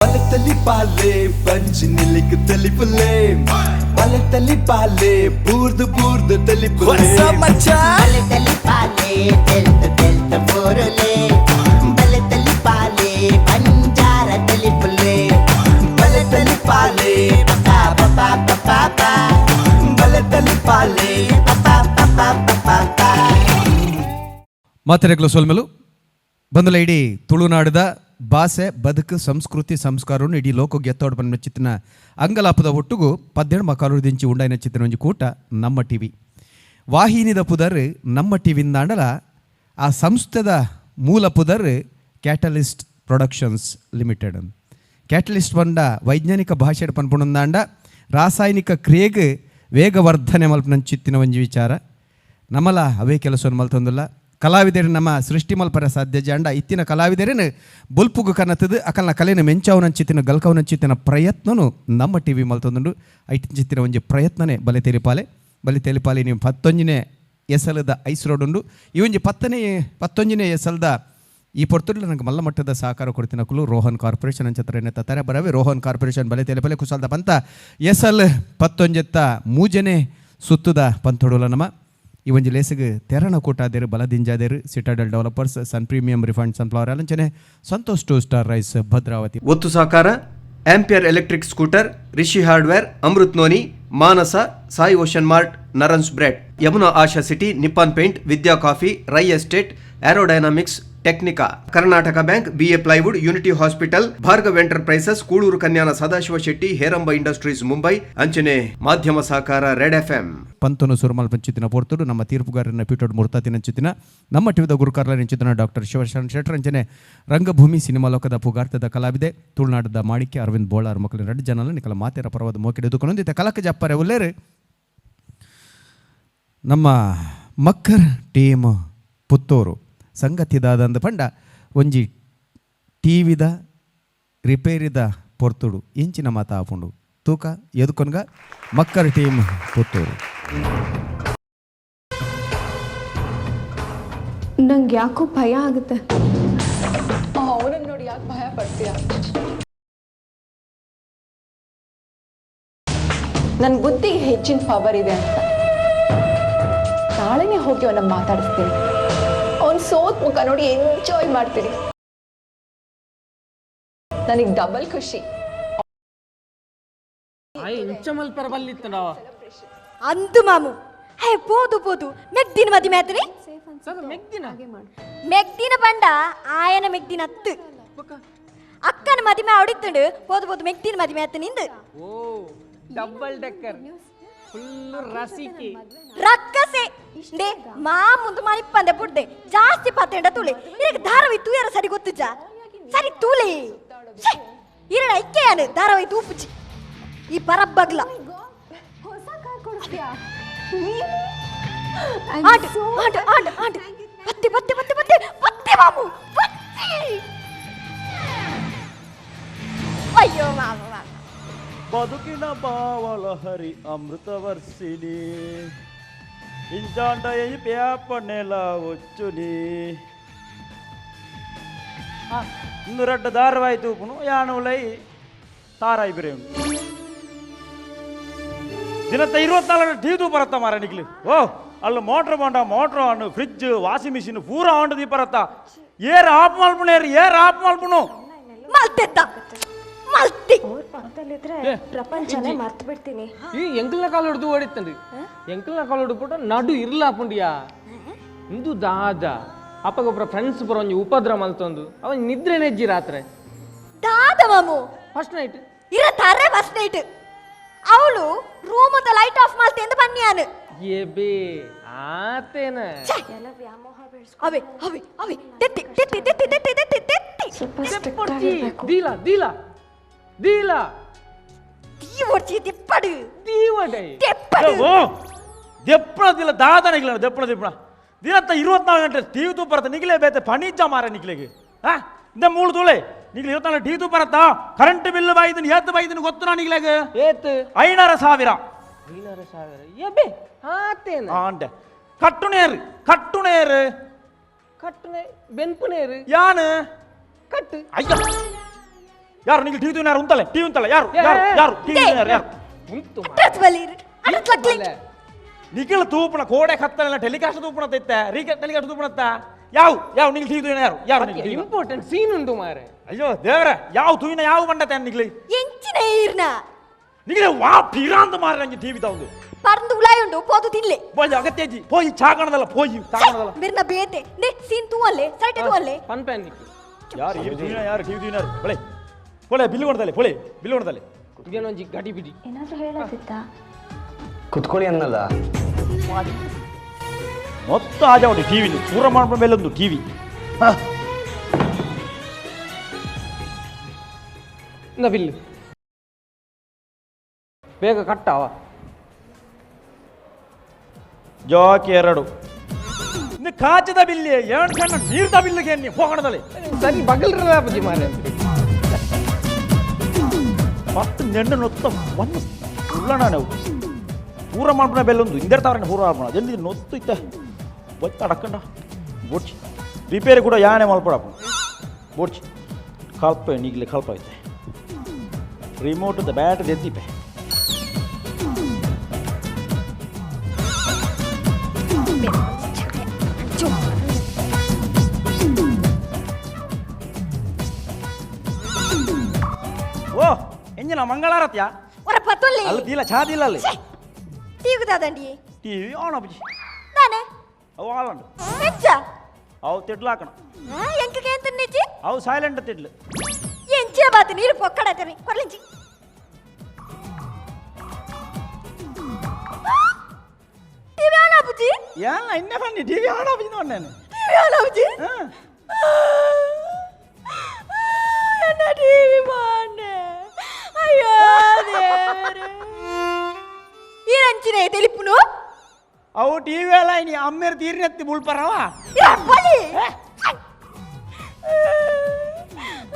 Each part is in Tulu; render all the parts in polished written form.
ಬಲತಲಿ ಪಾಲೆ ಬಂಜಿ ನಿಲಿಕ್ ತಲಿಪುಲೆ ಬಲತಲಿ ಪಾಲೆ ಬೂರ್ದು ಬೂರ್ದು ತಲಿಪುಲೆ. ಬಲೆ ಪಾಲೆ ತೆಲ್ತ ತೆಲ್ತ ಬೋರಲೆ, ಬಲೆ ಪಾಲೆ ಬಂಜಾರ ತಲಿಪುಲೆ, ಬಲತಲಿ ಪಾಲೆ ಪಾ ಪಾ ಪಾ ಪಾ, ಬಲತಲಿ ಪಾಲೆ ಪಾ ಪಾ ಪಾ ಪಾ. ಮಾತೆರೆಗ್ಲು ಸೊಲ್ಮೆಲು ಬಂದಲ. ಇಡೀ ತುಳುನಾಡದ ಭಾಷೆ, ಬದುಕು, ಸಂಸ್ಕೃತಿ, ಸಂಸ್ಕಾರವನ್ನು ಇಡೀ ಲೋಕಕ್ಕೆ ಎತ್ತೋಡ್ ಬಂದ ಚಿತ್ತಿನ ಅಂಗಲಾಪದ ಒಟ್ಟುಗು 17 ಮಕಾಲು ದಿಂಚಿ ಉಂಡಾಯಿನ ಚಿತ್ತಿನ ಒಂಜಿ ಕೂಟ ನಮ್ಮ ಟಿವಿ ವಾಹಿನಿದ ಪುದರ್ ನಮ್ಮ ಟಿವಿಂದಾಂಡಲ ಆ ಸಂಸ್ಥೆದ ಮೂಲ ಪುದರ್ ಕ್ಯಾಟಲಿಸ್ಟ್ ಪ್ರೊಡಕ್ಷನ್ಸ್ ಲಿಮಿಟೆಡ್. ಕ್ಯಾಟಲಿಸ್ಟ್ ಬಂಡ ವೈಜ್ಞಾನಿಕ ಭಾಷೆ ಪನ್ಪುಣಂದಾಂಡ ರಾಸಾಯನಿಕ ಕ್ರಿಯೆಗೆ ವೇಗವರ್ಧನೆ ಮಲ್ಪನ ಚಿತ್ತಿನ ಒಂಜಿ ವಿಚಾರ. ನಮ್ಮಲ ಅವೇ ಕೆಲಸವನ್ನು ಮಲ್ತೊಂದಿಲ್ಲ. ಕಲಾವಿದರು ನಮ್ಮ ಸೃಷ್ಟಿ ಮಲ್ಪರ ಸಾಧ್ಯ ಜಾಂಡ ಇತ್ತಿನ ಕಲಾವಿದರೇನು ಬೊಲ್ಪುಗು ಕನತದು ಅಕಲ್ನ ಕಲೆನ ಮೆಂಚಾವನ ಚಿತ್ತಿನ ಗಲ್ಕವನ ಚಿತ್ತಿನ ಪ್ರಯತ್ನನು ನಮ್ಮ ಟಿವಿ ಮಲ್ತೊಂದುಂಡು. ಐಟಿನ ಚಿತ್ತಿನ ಒಂಜಿ ಪ್ರಯತ್ನನೇ ಬಲೆ ತೆರಿಪಾಲೆ. ಬಲೆ ತೆಲಿಪಾಲೆ ನೀವು 11ನೇ ಎಸಲದ ಐಸ್ ರೋಡ್ ಉಂಡು. ಈ ಒಂಜಿ 11ನೇ ಎಸಲ್ದ ಈ ಪೊರ್ತುಡು ನನಗೆ ಮಲ್ಲ ಮಟ್ಟದ ಸಹಕಾರ ಕೊಡ್ತಿನ ಕುಲು ರೋಹನ್ ಕಾರ್ಪೊರೇಷನ್ ಅಂಚತ್ರ ತರೆ ಬರವೆ ರೋಹನ್ ಕಾರ್ಪೊರೇಷನ್ ಬಲೆ ತೆಲಿಪಾಲೆ ಕುಶಾಲ್ದ ಪಂತ ಎಸಲ್ ಪತ್ತೊಂಜೆತ್ತ ಮೂಜನೆ ಸುತ್ತುದ ಪಂತೊಡುಲ ನಮ್ಮ ಈ ಒಂಜಿ ಲೇಸಿಗೆ ತೆರಣ ಕೂಟಾದೇರು ಬಲದಿಂಜಾದೇರು Citadel Developers, Sun Premium Refined Sunflower ಅಂಚನೆ Santosh two star rice, Bhadravati. ಒತ್ತು ಸಹಕಾರ Ampere electric scooter, Rishi Hardware, Amrit Noni, Manasa, Sai ocean mart, ನರನ್ಸ್ bread, Yamuna Asha city, Nippon paint, Vidya coffee, Rai estate, Aerodynamics Technica, Karnataka bank, BA plywood, unity hospital, Bhargav enterprises, Kuloor Kanyana Sadashiva Shetty, Heramba industries Mumbai ಅಂಚನೆ ಮಾಧ್ಯಮ ಸಹಕಾರ ರೆಡ್ ಎಫ್ಎಂ. ಪಂತನು ಸುರಮಲ್ ಪಂಚಿತಿನ ಪೊರ್ತುಡು ನಮ್ಮ ತೀರ್ಪುಗಾರನ ಪೀಠೋಡ್ ಮುರ್ತಾತಿನ ಚಿತ್ತಿನ ನಮ್ಮ ಟಿವಿದ ಗುರುಕಾರ್ಲ ನಿಂಚಿತನ ಡಾಕ್ಟರ್ ಶಿವಶರಣ ಶೆಟ್ಟರ್ ಅಂಚನೆ ರಂಗಭೂಮಿ ಸಿನಿಮಾ ಲೋಕದ ಪುಗಾರ್ತದ ಕಲಾವಿದೆ, ತುಳುನಾಡದ ಮಾಣಿಕ್ಯ ಅರವಿಂದ್ ಬೋಳಾರ್ ಮಕ್ಕಳು ಎರಡು ಜನ ನಿಕಲ ಮಾತೆರ ಪರವಾದ ಮೋಕಿಡಿದು ಕೊಂದಿದ್ದ ಕಲಕ ಜಪ್ಪರೆ ಉಲ್ಲೇರು. ನಮ್ಮ ಮಕ್ಕರ್ ಟೀಮ್ ಪುತ್ತೂರು ಸಂಗತಿದಾದಂದ ಪಂಡ ಒಂಜಿ ಟಿವಿದ ರಿಪೇರಿದ ಪೊರ್ತುಡು ಇಂಚಿನ ಮಾತ ಆಪುಂಡು ತೂಕ ಎದುಕೊನ್ಗ ಮಕ್ಕರ್ ಟೀಮ್ ಪುತ್ತೂರು. ನಂಗೆ ಯಾಕೋ ಭಯ ಆಗುತ್ತೆ. ಅವನನ್ನ ನೋಡಿ ಯಾಕೆ ಭಯ ಪಡ್ತೀಯ? ನನ್ನ ಬುದ್ಧಿಗೆ ಹೆಚ್ಚಿನ ಪವರ್ ಇದೆ ಅಂತ ನಾಳೆನೇ ಹೋಗಿ ಅವನ ಮಾತಾಡಿಸ್ತೀನಿ. ಅವನ್ ಸೋತ್ ಮುಖ ನೋಡಿ ಎಂಜಾಯ್ ಮಾಡ್ತೀನಿ. ನನಗೆ ಡಬಲ್ ಖುಷಿ. ಅಂದು ಮಾಮು, ಹೇ ಪೋದು ಪೋದು ಮೆಗ್ದಿನ ಮದಿ ಮೇತನೆ. ಮೆಗ್ದಿನ ಬಂಡ ಆಯನ ಮೆಗ್ದಿನ ಅತ್ತು ಅಕ್ಕನ ಮದಿಮೆ ಅವಡಿತ್ತುಂಡು. ಪೋದು ಪೋದು ಮೆಗ್ದಿನ ಮದಿಮೆ ಆತನಿಂದು. ಓ, ಡಬಲ್ ಡೆಕ್ಕರ್ ಫುಲ್ ರಸಿಕೆ. ರಕ್ಕಸೆ ಡೆ ಮಾಮುಂದು ಮನಿಪ್ಪಂದೆ ಪುಡ್ದೆ ಜಾಸ್ತಿ ಪಾತೆಂಡ ತುಳೆ ಇರಕ್ಕೆ ಧಾರಾವಾಹಿ ತೂಯರ ಸರಿ ಗೊತ್ತುಜ ಸರಿ ತೂಲೆ. ಇರಡ ಐಕ್ಕೆಯಾನು ಧಾರಾವಾಹಿ ತೂಪುಜಿ ಈ ಪರಬ್ಬಗ್ಲ. ಹೊಸ ಕಾರ್ ಕೊಡಿಸ್ತೀಯಾ? ಆಂಟ್ ಆಂಟ್ ಆಂಟ್ ಆಂಟ್, ಬತ್ತಿ ಬತ್ತಿ ಬತ್ತಿ ಬತ್ತಿ ಬತ್ತಿ ಮಾಮು ಬತ್ತಿ. ಅಯ್ಯೋ ಮಾಮು ಮಾಮು. ಬದುಕಿನ ಭಾವಲಹರಿ ಅಮೃತವರ್ಷಿಣಿ ಇಂಚಾಂಡ ಈ ಪ್ಯಾಪನೆಲ ಒಚ್ಚುನಿ ಇಂದು ರಡ್ಡ ಧಾರವಾಹಿ ತೂಪುನು ಯಾನು ಉಲೈ ತಾರಾಯಿ ಬಿರೇವು. ದಿನತ್ತ 24 ಟೀ ಬರತ್ತ ಮಾರ ನಿಕ್ಲಿ. ಓ ಅಲ್ಲ ಮೋಟ್ರ್ ಬೋಂಡ ಮೋಟ್ರ್ ಆನ್, ಫ್ರಿಜ್, ವಾಷಿಂಗ್ ಮಿಷಿನ್ ಪೂರ ಆನ್ the ಬರತ್ತ. ಏರ್ ಆಫ್ ಮಲ್ಪುಣೇರ್, ಏರ್ ಆಫ್ ಮಲ್ಪುಣು. ಮಲ್ತೆದ್ದ ಮಲ್ತಿ. ಅವ್ರ ಪಕ್ಕದಲ್ಲಿದ್ರೆ ಪ್ರಪಂಚನೇ ಮರ್ತು ಬಿಡ್ತೀನಿ. ಈ ಎಂಕಲ್ನ ಕಾಲು ಹಿಡ್ದು ಓಡಿತ್ತಂడి. ಎಂಕಲ್ನ ಕಾಲು ಹಿಡ್ಬಿಟ್ಟು ನಡು ಇರ್ಲ ಪುಂಡಿಯಾ ಇಂದು ದಾದ ಅಪ್ಪಗೊಬ್ಬರ ಫ್ರೆಂಡ್ಸ್ ಬರೋ ಒಂಜಿ ಉಪದ್ರ ಮಲ್ತೊಂದು ಅವನ್ ನಿದ್ರೆ ನೆಜ್ಜಿ ರಾತ್ರಿ. ದಾದ ಮಾಮು? First night. ಇರ ತಾರೆ ಫಸ್ಟ್ ನೈಟ್ ಅವಳು ರೂಮದ ಲೈಟ್ ಆಫ್ ಮಾಡ್ತೆ ಎಂದು ಬನ್ನಿಯಾನು. ಏ ಬೇ ಆತೇನ. ಅವೆ ಅವೆ ಅವೆ, ದೆತ್ತಿ ದೆತ್ತಿ ದೆತ್ತಿ ದೆತ್ತಿ ದೆತ್ತಿ ದೆತ್ತಿ. ಸ್ವಲ್ಪ ಸ್ಟ್ರಿಕ್ಟ್ ಆಗಿರ್ಬೇಕು. ದೀಲ ದೀಲ ದೀಲ. ತೀ ಓಡ್ಚಿ ತಿಪ್ಪಡು. ದೀವಡೈ. ತೆಪ್ಪಡು. ಓ ದೆಪ್ಪಣದಿಲ್ಲ ದಾದ ನಿಗ್ಲ ದೆಪ್ಪಣ ದಿಪ್ಪಣ. ದಿನತ್ತ 24 ಗಂಟೆ ಟಿವಿ ತೂ ಬರತ್ತ ನಿಗ್ಲೇ ಬೇತೆ ಪಣೀಚ ಮಾರ ನಿಗ್ಲೆಗೆ. ಹಾ ಇಂದ ಮೂಳು ತೂಳೆ ನಿಗ್ಲೆ 24 ಟಿವಿ ತೂ ಬರತ್ತಾ. ಕರೆಂಟ್ ಬಿಲ್ ಬಾಯ್ದಿನ ಏತ್ ಬಾಯ್ದಿನ ಗೊತ್ತು ನಿಗ್ಲೆಗೆ? ಏತ್? 5,500. 5,500? ಏ ಬೇ ಆತೇನ. ಆಂಡೆ ಕಟ್ಟುನೇರು ಕಟ್ಟುನೇರು. ಕಟ್ಟುನೆ ಬೆನ್ಪುನೇರು. ಯಾನು ಕಟ್ಟು. ಅಯ್ಯ ಯಾರು ನಿಂಗೆ ಟಿವಿ ಯಾರು ಉಂತಲೆ ಟಿವಿ ಉಂತಲೆ ಯಾರು ಯಾರು ಯಾರು ಟಿವಿ ಯಾರು ಯಾರು ಉಂತು ನಿಖಿಲ ತೂಪಣ ಕೋಡೆ ಕತ್ತಲೆಲ್ಲ ಟೆಲಿಕಾಸ್ಟ್ ತೂಪಣ ಇತ್ತೆ ರೀ ಟೆಲಿಕಾಸ್ಟ್ ತೂಪಣತ್ತ ಯಾವ ಯಾವ ನಿಂಗೆ ಟಿವಿ ಯಾರು ಯಾರು ಇಂಪಾರ್ಟೆಂಟ್ ಸೀನ್ ಉಂಟು ಮಾರೆ. ಅಯ್ಯೋ ದೇವರೇ ಯಾವ ತೂಯಿನ ಯಾವ ಬಂಡತೆ ನಿಗ್ಲಿ ಎಂಚಿನ ಈರ್ನ ನಿಗ್ಲೆ ವಾ ಪಿರಾಂತ ಮಾರೆ ನಂಗೆ ಟಿವಿ ತಾವು ಪರಂದು ಉಲಾಯುಂಡು ಪೋದು ತಿನ್ಲೆ ಪೋಯಿ ಅಗತ್ಯಜಿ ಪೋಯಿ ಚಾಕಣದಲ್ಲ ಪೋಯಿ ಚಾಕಣದಲ್ಲ ಮಿರ್ನ ಬೇತೆ ನೆ ಸೀನ್ ತೂವಲ್ಲೆ ಸೈಟ್ ತೂವಲ್ಲೆ ಪನ್ಪೆ ನಿಕ್ಕು ಯಾರು ಈ ತೂಯಿನ ಯಾರು ಟಿವಿ ತೂಯಿನ ಯಾರು ಬಳೆ ಪೋಳೆ ಬಿಲ್ ಕೊಡ್ತಲೆ ಪೋಳೆ ಬಿಲ್ ಕೊಡ್ತಲೆ ಇದೇನೊಂಜಿ ಗಡಿ ಬಿಡಿ ಏನಾದರೂ ಹೇಳೋದಿತ್ತಾ? ಕುತ್ಕೊಳ್ಳಿ ಅನ್ನಲ್ಲ. ಮೊತ್ತ ಆಜಾವಡಿ ಟಿವಿ ಪೂರ ಮಾಡ್ಬ ಮೇಲೆ ಒಂದು ಟಿವಿ ಇಂದ ಬಿಲ್ ಬೇಗ ಕಟ್ಟಾವ ಜೋಕಿ ಎರಡು ಇನ್ನು ಕಾಚದ ಬಿಲ್ಲಿ ಎರಡು ಸಣ್ಣ ನೀರ್ದ ಬಿಲ್ಲಿಗೆ ನೀ ಹೋಗೋಣದಲ್ಲಿ ಸರಿ ಬಗಲ್ರ ಬುದ್ಧಿ ಮಾರೆ. ಮತ್ತೆ ನೆಂಡ ನೊತ್ತ ಒಂದು ಉಳ್ಳಣ ನಾವು ಪೂರ ಮಾಡ್ಬಿಡ ಬೆಲ್ಲೊಂದು ಹಿಂದೆಡ್ತಾವ್ರೆ ಪೂರ ಮಾಡ್ಬಿಡ ಅದೆಂದು ನೊತ್ತು ಇತ್ತ ಬೊತ್ತ ಅಡಕಂಡ ಬೋಡ್ಚಿ ರಿಪೇರಿ ಕೂಡ ಯಾನೆ ಮಲ್ಪಡಪ್ಪ ಬೋಡ್ಚಿ ಕಲ್ಪ ನೀಗ್ಲೆ ಕಲ್ಪ ಐತೆ ರಿಮೋಟ್ ಬ್ಯಾಟ್ರಿ ಎದ್ದಿಪೆ ಓ ಎಂಜಿನ ಮಂಗಳಾರತಿಯ ಒರ ಪತ್ತೊಲ್ಲಿ ಅಲ್ಲಿ ತೀಲ ಛಾದಿಲ್ಲ ಅಲ್ಲಿ ಟಿವಿ ಟಿವಿ ಆನ್ ಅಪ್ಜಿ ನಾನೇ ಅವು ಆಲಂಡು ಎಂಚ ಅವು ತಿಡ್ಲು ಹಾಕಣ ಎಂಕಕ್ಕೆ ಎಂತ ನಿಜ್ಜಿ ಅವು ಸೈಲೆಂಟ್ ತಿಡ್ಲು ಎಂಚೆ ಬಾತು ನೀರು ಪೊಕ್ಕಡಾತೇನೆ ಕೊರ್ಲಿಂಚಿ ಟಿವಿ ಆನ್ ಅಪ್ಪುಜಿ ಏನ ಇನ್ನೇ ಬನ್ನಿ ಟಿವಿ ಆನ್ ಅಪ್ಪುಜಿ ನೋಡ್ ಟಿವಿ ಆನ್ ಅಪ್ಪುಜಿ ಎನ್ನ ಟಿವಿ ಬಾಂಡೆ ಅಯ್ಯೋ ದೇವರೇ ಈ ರಂಚಿನೆ ತಿಳಿಪುನು ಅವು ಟಿವಿ ಅಲ್ಲ ಇನಿ ಅಮ್ಮೇರ್ ತೀರಿನೆತ್ತಿ ಬುಳ್ಪರವ ಬಲಿ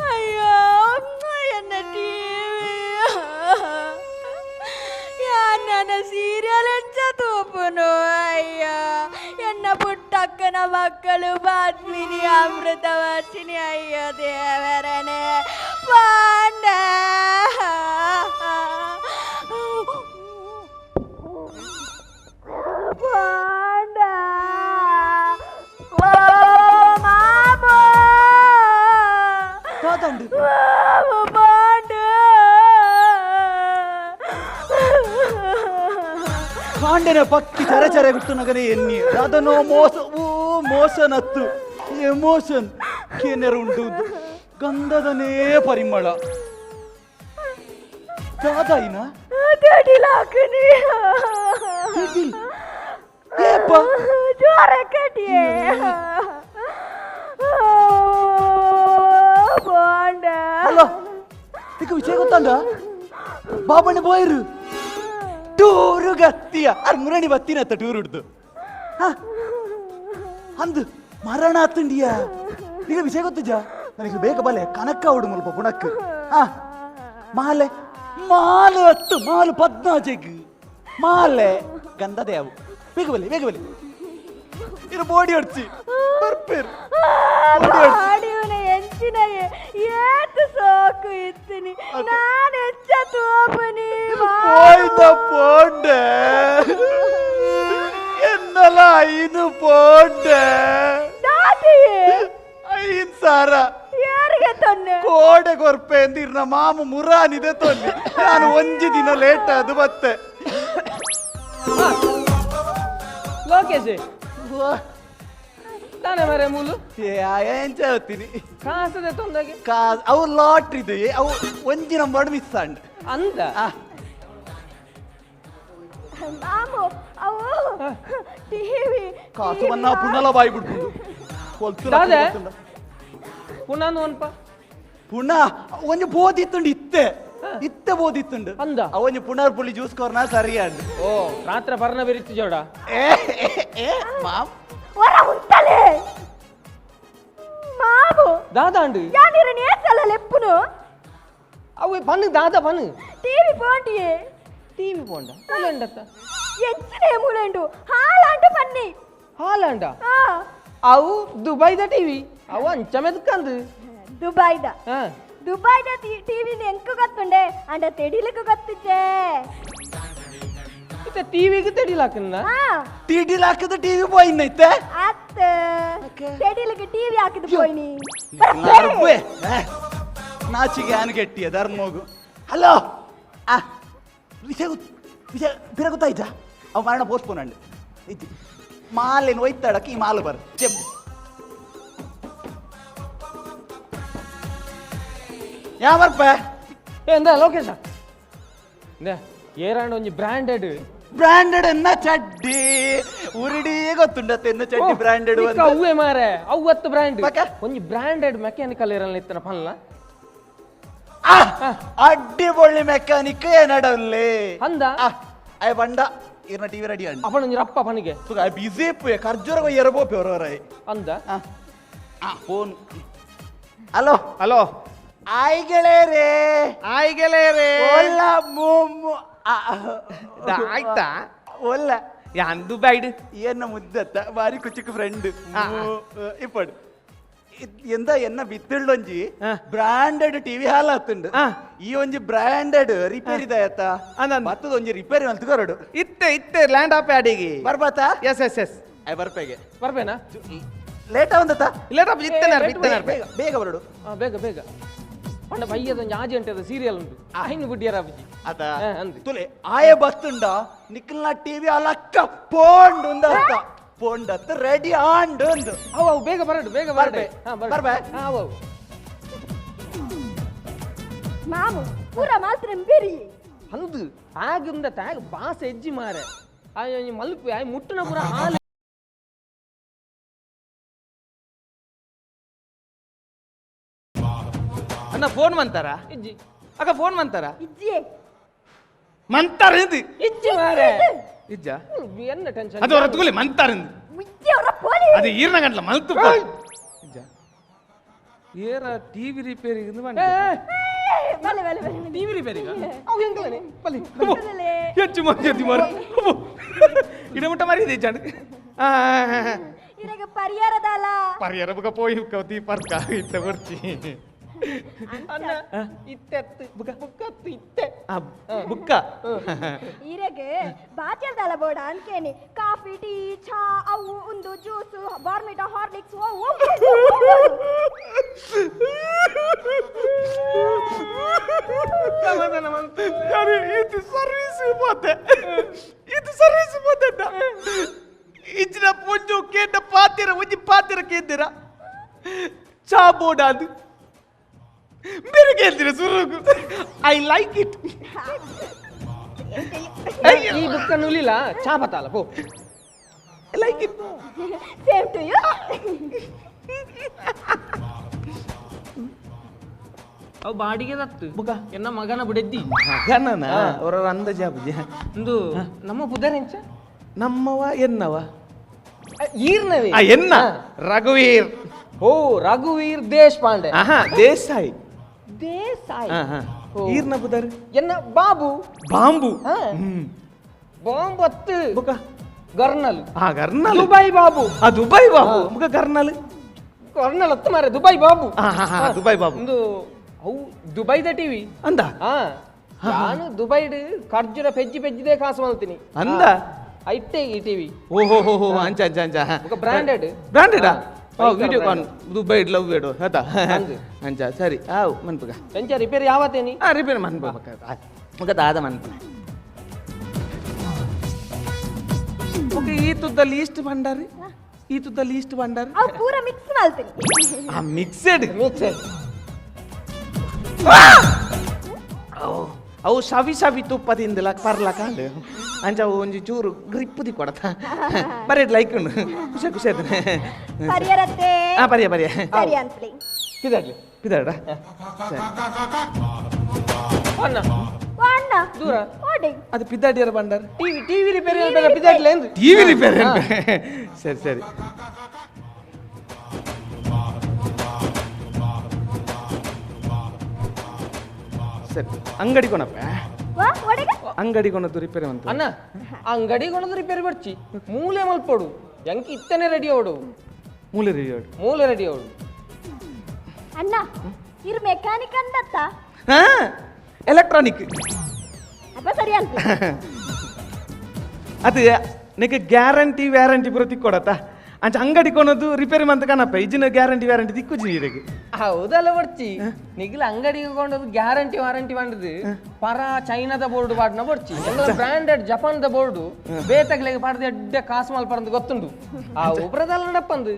ಅಯ್ಯೋ ಎನ್ನ ಟಿವಿ ನನ್ನ ಸೀರಿಯಲ್ ಎಂಚ ತೂಪುನು ಅಯ್ಯೋ ಎನ್ನ ಪುಟ್ಟಕ್ಕನ ಮಕ್ಕಳು ಪದ್ಮಿನಿ ಅಮೃತವರ್ಷಿಣಿ ಅಯ್ಯೋ ದೇವರನೇ ಪಾಂಡ ಪಾಂಡ ಮಾಮ ಮಾಮ ಪಾಂಡ ಕಾಂಡೆನ ಪಕ್ಕಿ ಚರೆ ಚರೆ ಗುಟ್ಟು ನಗನೆ ಎನ್ನಿ ಅದನೋ ಮೋಸ ಓ ಮೋಸನತ್ತು ಎಮೋಷನ್ ಕೇನೆರು ಉಂಟು ಗಂಧದನೇ ಪರಿಮಳ ದಾದಾಯಿನ ತಡಿಲಾಕನಿ ಏಪ ಜೋರ ಕಟಿಯೇ ಬಾಂಡ ಅಲ್ಲ ಇಕ ವಿಷಯ ಗೊತ್ತಂಡ ಬಾಬಣ್ಣ ಬೋಯರು ಟೂರು ಗತ್ತಿಯ ಅರ್ ಮುರಣಿ ಬತ್ತಿನತ್ತ ಟೂರ್ ಹಿಡ್ದು ಅಂದು ಮರಣ ಆತಂಡಿಯ ಈಗ ವಿಷಯ ಗೊತ್ತುಜ ನನಗೆ ಬೇಗ ಬಲೆ ಕನಕ ಉಡು ಮುಲ್ಪ ಪುಣಕ್ ಮಾಲೆ ಮಾಲು ಹತ್ತು ಮಾಲು ಪದ್ನಾಜೆಗ್ ಮಾಲೆ ಗಂಧದೇವು ಬೇಗ ಬಲೆ ಬೇಗ ಬಲೆ ಇದು ಬೋಡಿ ಹೊಡ್ಚಿ ಬರ್ಪೇರು ಎಂಚಿನ ಏತು ಸೋಕು ಇತ್ತೀನಿ ನಾನು ಹೆಚ್ಚ ತೋಪನಿ போய்த போண்ட என்னಲ ಐನು ಪೋಂಡ ಐನ್ ಸಾರ ಯಾರಿಗೆ ತೊನ್ನೆ ಕೋಡೆ ಕೊರ್ಪೆ ಅಂದಿರ್ನ ಮಾಮ ಮುರಾನಿದೆ ತೊನ್ನೆ ನಾನು ಒಂಜಿ ದಿನ ಲೇಟ್ ಅದು ಮತ್ತೆ ಲೋಕೇಶ್ ತಾನೇ ಮರೆ ಮೂಲು ಎಂಚ ಹೇಳ್ತೀನಿ ಕಾಸದೆ ತೊಂದಾಗೆ ಕಾಸ್ ಅವು ಲಾಟ್ರಿದು ಅವು ಒಂಜಿ ನಂಬರ್ ಮಿಸ್ ಅಂಡ್ ಅಂದ ಮಾಮು ಅವು ಟಿವಿ ಕಾಸು ಬನ್ನ ಪುನಲ ಬಾಯಿ ಬಿಡ್ಬೋದು ದಾದೆ ಪುನಃ ಒನ್ಪ ಪುನಃ ಒಂಜಿ ಬೋದಿತ್ತುಂಡು ಇತ್ತೆ ಇತ್ತೆ ಬೋದಿತ್ತುಂಡು ಅಂದ ಅವಂಜಿ ಪುನರ್ ಪುಳಿ ಜ್ಯೂಸ್ ಕೊರ್ನ ಸರಿಯಾಂಡು ಓ ರಾತ್ರಿ ಬರ್ನ ಬೆರಿತ್ತು ಜೋಡ ಏ ಏ ಮಾಮ್ ವರ ಉಂಟಲೆ ಮಾಮು ದಾದಾಂಡು ಯಾನಿರ ನೇಸಲ ಲೆಪ್ಪುನು ಅವು ಪನ್ನು ದಾದ ಪನ್ನು ಟಿವಿ ಪೋಂಟಿಯೇ ಟಿವಿ ಪೋಂಡ ಮುಲಂಡತ್ತ ಎಂಚಿನೇ ಮುಲಂಡು ಹಾಲಾಂಡು ಪನ್ನಿ ಹಾಲಾಂಡ ಅವು ದುಬೈದ ಟಿವಿ ಅವು ಅಂಚ ಮೆದ್ಕಂದು ದುಬೈದ ದುಬೈದ ಟಿವಿ ಎಂಕು ಗೊತ್ತುಂಡೆ ಅಂಡ ತೆಡಿಲಿಕ್ಕೂ ಗೊತ್ತಿಜ್ಜೆ. ಇತ್ತೆ ಟಿವಿಗೆ ತೆಡಿಲಾಕನ್ನ? ತಿಡಿಲಾಕದ ಟಿವಿ ಪೋಯಿನೈತೆ ಅತ್ತ ತೆಡಿಲಿಕ್ಕೆ ಟಿವಿ ಹಾಕಿದ್ ಪೋಯಿನಿ. ನಾಚಿಗೆ ಆನ್ ಗಟ್ಟಿಯ ಧರ್ಮೋಗು. ಹಲೋ ಆ ವಿಷಯ ವಿಷಯ ಪಿರ ಗೊತ್ತಾಯ್ತಾ? ಅವು ಮರಣ ಪೋಸ್ಟ್ಪೋನ್ ಅಂಡ್ ಇಜ್ಜಿ ಮಾಲೇನು ಒಯ್ತಾಡಕ್ಕೆ ಈ ಮಾಲು ಬರ್ ಚೆಪ್ಪು ಯಾ ಬರ್ಪ ಎಂದ ಲೋಕೇಶ ಏರಾಂಡ್ ಒಂಜಿ ಬ್ರಾಂಡೆಡ್ ಬ್ರಾಂಡೆಡ್ ಎನ್ನ ಚಡ್ಡಿ ಉರುಡಿ ಗೊತ್ತುಂಡತ್ತೆ ಎನ್ನ ಚಡ್ಡಿ ಬ್ರಾಂಡೆಡ್ ಅವ್ವೆ ಮಾರೆ ಅವ್ವತ್ತು ಬ್ರಾಂಡ್ ಒಂಜಿ ಬ್ರಾಂಡೆಡ್ ಮೆಕ್ಯಾನಿಕಲ್ ಇರಲ್ಲ ಇತ್ತನ ಪನ್ಲ ಅಡ್ಡಿ ಬೊಳ್ಳಿ ಮೆಕ್ಯಾನಿಕ್ ಏನಡಲ್ಲಿ ಅಂದ ಅಯ್ಯ ಬಂಡ ಇರ್ನ ಟಿವಿ ರೆಡಿ ಅಂಡ ಅವನ ಒಂಜಿ ರಪ್ಪ ಪನಿಗೆ ಬಿಸಿ ಪುಯೆ ಖರ್ಜೂರ ಎರಬೋಪೆ ಹೊರವರೈ ಅಂದ ಫೋನ್. ಹಲೋ ಹಲೋ ಆಯ್ಗೆಳೇರೆ ಆಯ್ಗೆಳೇರೆ ಒಲ್ಲ ಮೊಮ್ಮು ಆಯ್ತಾ ಒಲ್ಲ ಯಾನ್ ದುಬೈಡ್ ಎನ್ನ ಮುದ್ದತ್ತ ಬಾರಿ ಕುಚಿಕ್ ಫ್ರೆಂಡ್ ಇಪ್ಪಡು ಎಂದ ಎನ್ನ ಬಿತ್ತಿಳ್ಳೊಂಜಿ ಬ್ರಾಂಡೆಡ್ ಟಿವಿ ಹಾಲ್ ಆತುಂಡು ಈ ಒಂಜಿ ಬ್ರಾಂಡೆಡ್ ರಿಪೇರಿ ದಯತ್ತ ಮತ್ತದ ಒಂಜಿ ರಿಪೇರಿ ಅಂತ ಕೊರಡು ಇತ್ತೆ ಇತ್ತೆ ಲ್ಯಾಂಡ್ ಆಪ್ ಅಡಿಗೆ ಬರ್ಬಾತಾ? ಎಸ್ ಎಸ್ ಎಸ್ I ಬರ್ಪೆಗೆ ಬರ್ಬೇನಾ? ಲೇಟ್ ಆವಂದತ್ತ ಲೇಟ್ ಆಪ್ ಇತ್ತೆ ಇತ್ತೆ ಬೇಗ ಬೇಗ ಬರಡು. ಬೇಗ ಬೇಗ ಪಂಡ ಬಯ್ಯದ ಒಂಜಿ ಆಜಿ ಅಂಟದ ಸೀರಿಯಲ್ ಉಂಟು ಐನು ಬುಡ್ಡಿಯರ ಅಬ್ಜಿ ಅತ ತುಲೆ ಆಯ ಬತ್ತುಂಡ ನಿಖಲ್ನ ಟಿವಿ ಅಲಕ್ಕ ಪೋಂಡ್ ಉಂದ ಅತ್ತ ಪೋಂಡ್ ಅತ್ತ ರೆಡಿ ಆಂಡ್ ಉಂದು. ಅವು ಅವು ಬೇಗ ಬರಡು ಬೇಗ ಬರಡು. ಬರ್ಬೆ ಅವು ಅವು ಮಾಮು ಪೂರ ಮಾತ್ರ ಬೇರಿ ಅಂದು ಆಗಿಂದ ತಾಗ ಬಾಸ ಹೆಜ್ಜಿ ಮಾರೆ ಆಯ್ ಮಲ್ಪು ಆಯ್ ಮುಟ್ಟುನ ಪೂರ ಹಾಲು. ಅಣ್ಣ ಫೋನ್ ಮಂತಾರ? ಇಜ್ಜಿ ಅಕ್ಕ ಫೋನ್ ಮಂತಾರ? ಇಜ್ಜಿ ಮಂತಾರ ಇದು ಇಜ್ಜಿ ಮಾರೆ ಇಜ್ಜ ಎನ್ನ ಟೆನ್ಷನ್ ಅದು ಹೊರತುಗುಲಿ ಮಂತಾರ ಇಜ್ಜಿ ಅವರ ಪೋಲಿ ಅದು ಈರ್ನ ಗಂಟ್ಲ ಮಲ್ತು ಇಜ್ಜ ಏರ ಟಿವಿ ರಿಪೇರಿ ಬಲೆ ಬಲೆ ಬಲೆ ಟಿವಿ ರಿಪೇರಿ ಅವು ಎಂಗಲನೆ ಬಲೆ ಹೆಚ್ಚು ಮಾರಿ ಮಾರ ಇಡ ಮುಟ್ಟ ಮಾರಿ ಇದೆ ಚಂಡ ಇರಗ ಪರಿಹಾರದಲ್ಲ ಪರಿಹಾರ ಬುಕ ಪೋಯಿ ಕೌತಿ ಪರ್ಕ ಇತ್ತ ಬರ್ಚಿ ಅಣ್ಣ ಇತ್ತೆತ್ತು ಬುಕ್ಕ ಬುಕ್ಕತ್ತು ಇತ್ತೆ ಬುಕ್ಕ ಇರಗೆ ಬಾಚಲ್ದಲ್ಲ ಬೋಡ ಅನ್ಕೇನಿ ಕಾಫಿ ಟೀ ಚಾ ಅವು ಒಂದು ಜ್ಯೂಸ್ ಬಾರ್ಮಿಟಾ ಹಾರ್ಲಿಕ್ಸ್ ಓ ಇದು ಸರ್ವಿಸ್ పోతే ಇದು ಸರ್ವಿಸ್ పోతే ಇಜ್ಜಿನ ಪೊಂಜು ಕೇಂದ್ರ ಪಾತಿರ ಒಂಜಿ ಪಾತಿರ ಕೇಂದ್ರ ಚಾ ಬೋರ್ಡ್ ಅದು ಬೇರೆ ಕೇಳ್ತೀರ ಸುರುಗು I like it. ಈ ಬುಕ್ಕ ನುಲಿಲ್ಲ ಚಾ ಬತ್ತಾಲ ಪೋ I like it. Same to you. ಅವು ಬಾಡಿಗೆ ದತ್ತು ಬುಕ್ಕ ಎನ್ನ ಮಗನ ಬಿಡೆದ್ದಿ ಮಗನನ ಅವರ ಅಂದಾಜು ಇಂದು ನಮ್ಮ ಪುದರೆಂಚ ನಮ್ಮವ ಎನ್ನವ ಈರ್ನವೇ ಎನ್ನ ರಘುವೀರ್. ಓ ರಘುವೀರ್ ದೇಶಪಾಂಡೆ. ದೇಸಾಯಿ ದೇಸಾಯಿ ಈರ್ನ ಪುದರ್ ಎನ್ನ ಬಾಬು ಬಾಂಬು ಬಾಂಬತ್ತು ಬುಕ್ಕ ಗರ್ನಲ್. ಗರ್ನಲ್ ದುಬೈ ಬಾಬು. ದುಬೈ ಬಾಬು ಬುಕ್ಕ ಗರ್ನಲ್ ಗರ್ನಲ್ ಹತ್ತು ಮಾರೆ ದುಬೈ ಬಾಬು. ದುಬೈ ಬಾಬು ಒಂದು ಅವು ದುಬೈದ ಟಿವಿ ಅಂದ. ನಾನು ದುಬೈಡ್ ಖರ್ಜುರ ಪೆಜ್ಜಿ ಪೆಜ್ಜಿದೆ ಕಾಸು ಮಾಡ್ತೀನಿ ಅಂದ ಐಟೆ ಈ ಟಿವಿ. ಓಹೋ ಹೋ ಹೋ ಅಂಚ ಅಂಚ ಅಂಚ ಬ್ರಾಂಡೆಡ್ ಬ್ರಾಂಡೆಡಾ ವಿಡಿಯೋ ಕಾನ್ ದುಬೈ ಲವ್ ಬೇಡು ಆತಾ ಅಂಚ ಸರಿ ಆವು ಮನ್ಪುಗ ಅಂಚ ರಿಪೇರಿ ಯಾವತ್ತೇನಿ? ರಿಪೇರಿ ಮನ್ಪು ಮಗ ದಾದ ಮನ್ಪು. ಓಕೆ ಈ ತುದ್ದ ಲೀಸ್ಟ್ ಭಂಡಾರಿ ಈ ತುದ್ದ ಲೀಸ್ಟ್ ಭಂಡಾರಿ ಅವು ಪೂರ ಮಿಕ್ಸ್ ಮಾಡ್ತೀನಿ. ಮಿಕ್ಸೆಡ್ ಮಿಕ್ಸೆಡ್ ಅವು ಸವಿ ಸವಿ ತುಪ್ಪ ತಿಂದಿಲ್ಲ ಪರ್ಲ ಕಾಂಡು ಅಂಚ ಅವು ಒಂಜಿ ಚೂರು ಗ್ರಿಪ್ the ಕೊಡತ ಬರೀ ಲೈಕ್ ಉಂಡು ಖುಷಿ ಖುಷಿ ಆಯ್ತಾನೆ. ಪರಿಯರತ್ತೆ ಪರಿಯ ಪರಿಯ ಸರಿ ಅಂತಲಿ ಪಿದಾಡ್ಲಿ ಪಿದಾಡ ಸರಿ ಅಣ್ಣ ಅಣ್ಣ ದೂರ ಓಡಿ ಅದು ಪಿದಾಡಿಯರ ಬಂಡಾರ ಟಿವಿ ಟಿವಿ ರಿಪೇರಿ ಅಲ್ಬೇಡ ಪಿದಾಡ್ಲಿ ಅಂದ್ರೆ ಟಿವಿ ರಿಪೇರಿ ಸರಿ ಸರಿ ಸರಿ ಅಂಗಡಿ ಕೊನಪ್ಪ ಅಂಗಡಿ ಕೊನದ್ದು ರಿಪೇರಿ ಅಂತ ಅಣ್ಣ ಅಂಗಡಿ ಕೊನದು ರಿಪೇರಿ ಬರ್ಚಿ ಮೂಲೆ ಮಲ್ಪೋಡು ಎಂಕ್ ಇತ್ತನೆ ರೆಡಿ ಅವಡು ಮೂಲೆ ರೆಡಿ ಅವಡು ಮೂಲೆ ರೆಡಿ ಅವಡು ಅಣ್ಣ ಇರ್ ಮೆಕ್ಯಾನಿಕ್ ಅಂದತ್ತ? ಹಾ, ಎಲೆಕ್ಟ್ರಾನಿಕ್. ಅಪ್ಪ ಸರಿ ಅಲ್ಪ. ಅದು ನಿಕ್ಕೆ ಗ್ಯಾರಂಟಿ ವ್ಯಾರಂಟಿ ಪೂರ ತಿಕ್ಕೊಡತ್ತ. ಅಂಚ ಅಂಗಡಿ ಕೊನದು ರಿಪೇರಿ ಮಂತ ಕಣಪ್ಪ, ಇಜಿನ ಗ್ಯಾರಂಟಿ ವ್ಯಾರಂಟಿ ತಿಕ್ಕುಜಿ ನೀರಿಗೆ. ಹೌದಲ್ಲ ಬರ್ಚಿ, ನಿಗಿಲ ಅಂಗಡಿಗೆ ಕೊಂಡದ್ದು ಗ್ಯಾರಂಟಿ ವಾರಂಟಿ ಬಂಡದು ಪರ ಚೈನಾದ ಬೋರ್ಡ್ ಪಾಡ್ನ ಬರ್ಚಿ, ಬ್ರಾಂಡೆಡ್ ಜಪಾನ್ದ ಬೋರ್ಡ್ ಬೇತಗ್ಲಿಗೆ ಪಾಡ್ದು ಎಡ್ಡೆ ಕಾಸು ಮಾಲ್ ಪರಂದು ಗೊತ್ತುಂಡು. ಆ ಉಬ್ರದಲ್ಲ ನಡಪ್ಪಂದು.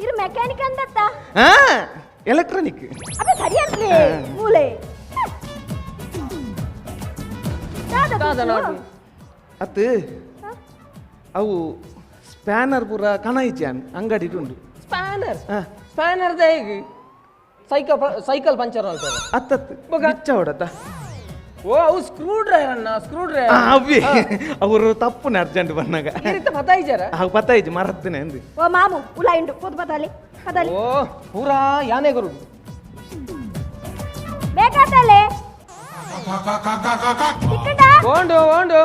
ಇರ್ ಮೆಕ್ಯಾನಿಕ್ ಅಂದತ್ತ? ಹಾ, ಎಲೆಕ್ಟ್ರಾನಿಕ್. ಅಪ್ಪ ಸರಿ ಅಲ್ರಿ ಮೂಲೆ. ಅತ್ತು ಅವು ಸ್ಪ್ಯಾನರ್ ಪೂರ ಕಣ ಇಜ್ಜಾನ್ ಅಂಗಡಿ ಉಂಡು. ಸ್ಪ್ಯಾನರ್? ಸ್ಪ್ಯಾನರ್ ಹೇಗೆ? ಸೈಕಲ್ ಸೈಕಲ್ ಪಂಚರ್ ಅಂತಾರೆ. ಅತ್ತತ್ತು ಬಿಚ್ಚ ಹೊಡತ್ತ. ಓ ಅವು ಸ್ಕ್ರೂ ಡ್ರೈವರ್ ಅಣ್ಣ, ಸ್ಕ್ರೂ ಡ್ರೈವರ್. ಅವೇ ಅವರು ತಪ್ಪುನ ಅರ್ಜೆಂಟ್ ಬಂದಾಗ ಪತಾಯಿಜಾರ? ಅವು ಪತಾಯಿಜಿ ಮರತ್ತನೆ ಅಂದು. ಓ ಮಾಮು ಉಲಾ ಇಂಡು ಪೋದು ಪತಾಲಿ ಪತಾಲಿ. ಓ ಪೂರಾ ಯಾನೆ ಗುರು ಬೇಕಾತಲೆ ಓಂಡು ಓಂಡು.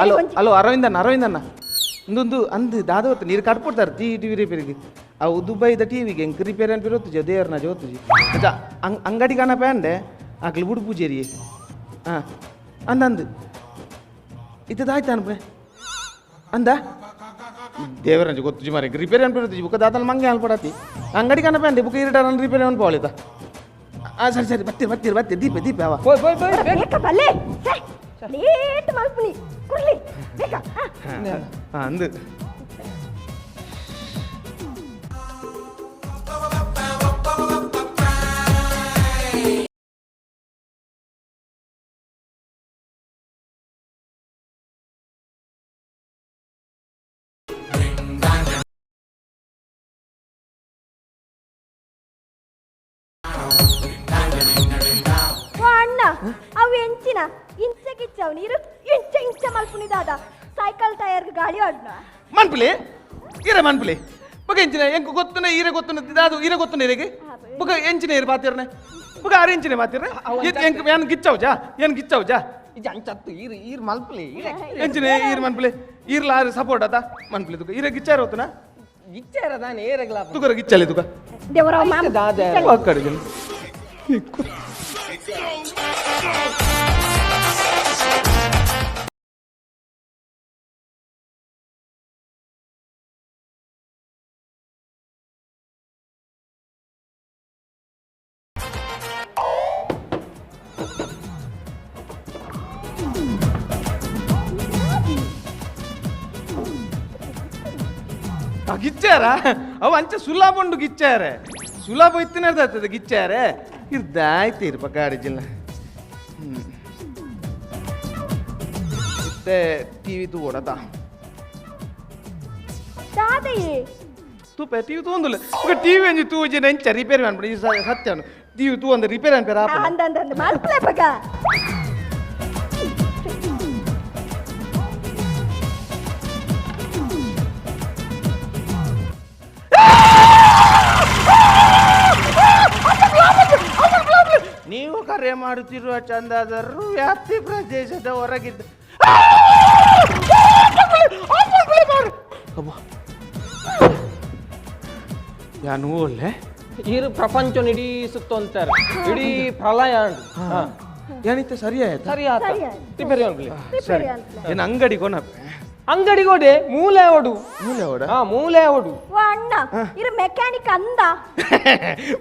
ಹಲೋ ಹಲೋ ಅರವಿಂದಣ್ಣ, ಅರವಿಂದಣ್ಣ ಇಂದೊಂದು ಅಂದು ದಾದವತ್ತು ನೀರು ಕಟ್ಕೊಡ್ತಾರೆ ಟಿ ವಿ ರಿಪೇರಿಗೆ. ಅವು ದುಬೈದ ಟಿ ವಿಗೆ ಎಂಕ್ ರಿಪೇರಿ ಅಂತ ಇರೋತ್ತುಜಿ ದೇವ್ರನ ಜೋತುಜಿ ಅಚ್ಚ ಅಂಗಡಿ ಕಾಣ ಪ್ಯಾಂಡೆ ಆಕ್ಲಿ ಬುಡು ಪೂಜೇರಿ. ಹಾಂ ಅಂದ ಅಂದು ಇತ್ತದಾಯ್ತು ಅನ್ಪೆ ಅಂದ ದೇವರಂಜಿ ಗೊತ್ತುಜಿ ಮಾರೆ ರಿಪೇರಿ ಅನ್ಪಿರೋತುಜಿ ಬುಕ್ಕ ದಾದಲ್ ಮಂಗೆ ಅನ್ಪಡತಿ ಅಂಗಡಿ ಕಾಣ ಪ್ಯಾಂಡೆ ಬುಕ್ಕ ಇರಟ ರಿಪೇರಿ ಅನ್ಪೋಳಿತ. ಹಾಂ ಸರಿ ಸರಿ ಬರ್ತೀರಿ ಬರ್ತೀರಿ ಬರ್ತೀರಿ ದೀಪ ದೀಪ ಅವ ಲೇಟ್ ಮಲ್ಪುನಿ ಕುರ್ಲಿ ಬೇಕಾ. ಹಾಂ ಅಂದು ಅಣ್ಣ ಅವು ಎಂಚಿನ ಇಂಚ ಕಿಚ್ಚವ್ ನೀರು ಇಂಚ ಇಂಚ ಮಲ್ಪುನಿ ದಾದ ಸೈಕಲ್ ಟೈರ್ ಗಾಳಿ ಆಡ್ನ ಮನ್ಪುಲೆ ಈರೆ ಮನ್ಪುಲೆ ಬೊಕ ಎಂಚಿನ ಎಂಕು ಗೊತ್ತುನ ಈರೆ ಗೊತ್ತುನ ದಾದು ಈರೆ ಗೊತ್ತುನ ಈರೆಗೆ ಬೊಕ ಎಂಚಿನ ಈರೆ ಬಾತಿರ್ನೆ ಬೊಕ ಆರು ಎಂಚಿನ ಬಾತಿರ್ನೆ ಎಂಕು ಏನ್ ಗಿಚ್ಚೌಜಾ ಏನ್ ಗಿಚ್ಚೌಜಾ ಇದು ಅಂಚತ್ತು ಈರು ಈರು ಮಲ್ಪುಲೆ ಎಂಚಿನ ಈರು ಮನ್ಪುಲೆ ಈರ್ಲ ಆರು ಸಪೋರ್ಟ್ ಆತ ಮನ್ಪುಲೆ ತುಕ ಈರೆ ಗಿಚ್ಚಾರ ಹೊತ್ತುನ ಗಿಚ್ಚಾರ ದಾನೆ ಏರಗ್ಲಾ ತುಕರ ಗಿಚ್ಚಲೆ ತುಕ ದೇವರ ಮಾಮ ದಾದ ಅಕ್ಕಡೆ ಗಿಚ್ಚಾರ ಅವು ಅಂಚ ಸುಲಾಭ ಉಂಡು ಗಿಚ್ಚಾರೆ ಸುಲಾಭ ಇತ್ತಿನ ಆಗ್ತದೆ ಗಿಚ್ಚಾರೆ ಇರ್ದಾಯ್ತು ಇರ್ಪ ಕಾಡಿಜಿಲ್ಲ. ಇತ್ತೆ ಟಿ ವಿ ತೂಡತ ತೂಪೆ ಟಿ ವಿ ತೂಂದುಲ್ಲ ಟಿ ವಿ ಅಂಜಿ ತೂಜಿ ನೆಂಚ ರಿಪೇರಿ ಅನ್ಬಿಡಿ ಸತ್ಯ ಟಿ ವಿ ತೂ ಅಂದ್ರೆ ರಿಪೇರಿ ಅನ್ಪೇರ ಮಲ್ಪಲೆ ನೀವು ಕರೆ ಮಾಡುತ್ತಿರುವ ಚಂದಾದಾರರು ವ್ಯಾಪ್ತಿ ಪ್ರದೇಶದ ಹೊರಗಿದ್ದ ಯಾನು ಒಳ್ಳೆ ಇರು ಪ್ರಪಂಚ ಇಡೀ ಸುತ್ತ ಅಂತಾರೆ ಇಡೀ ಪ್ರಳಯ ಏನಿತ್ತು ಸರಿ ಆಯ್ತು ಸರಿ ಆಯ್ತು ರಿಪೇರಿ ಅನ್ಲಿ ಸರಿ ಏನು ಅಂಗಡಿ ಕೊನಪ್ಪ ಅಂಗಡಿಗೆ ಓಡೆ ಮೂಲೆ ಓಡು ಮೂಲೆ ಓಡ ಹಾ ಮೂಲೆ ಓಡು ಓ ಅಣ್ಣ ಇರು ಮೆಕ್ಯಾನಿಕ್ ಅಂದ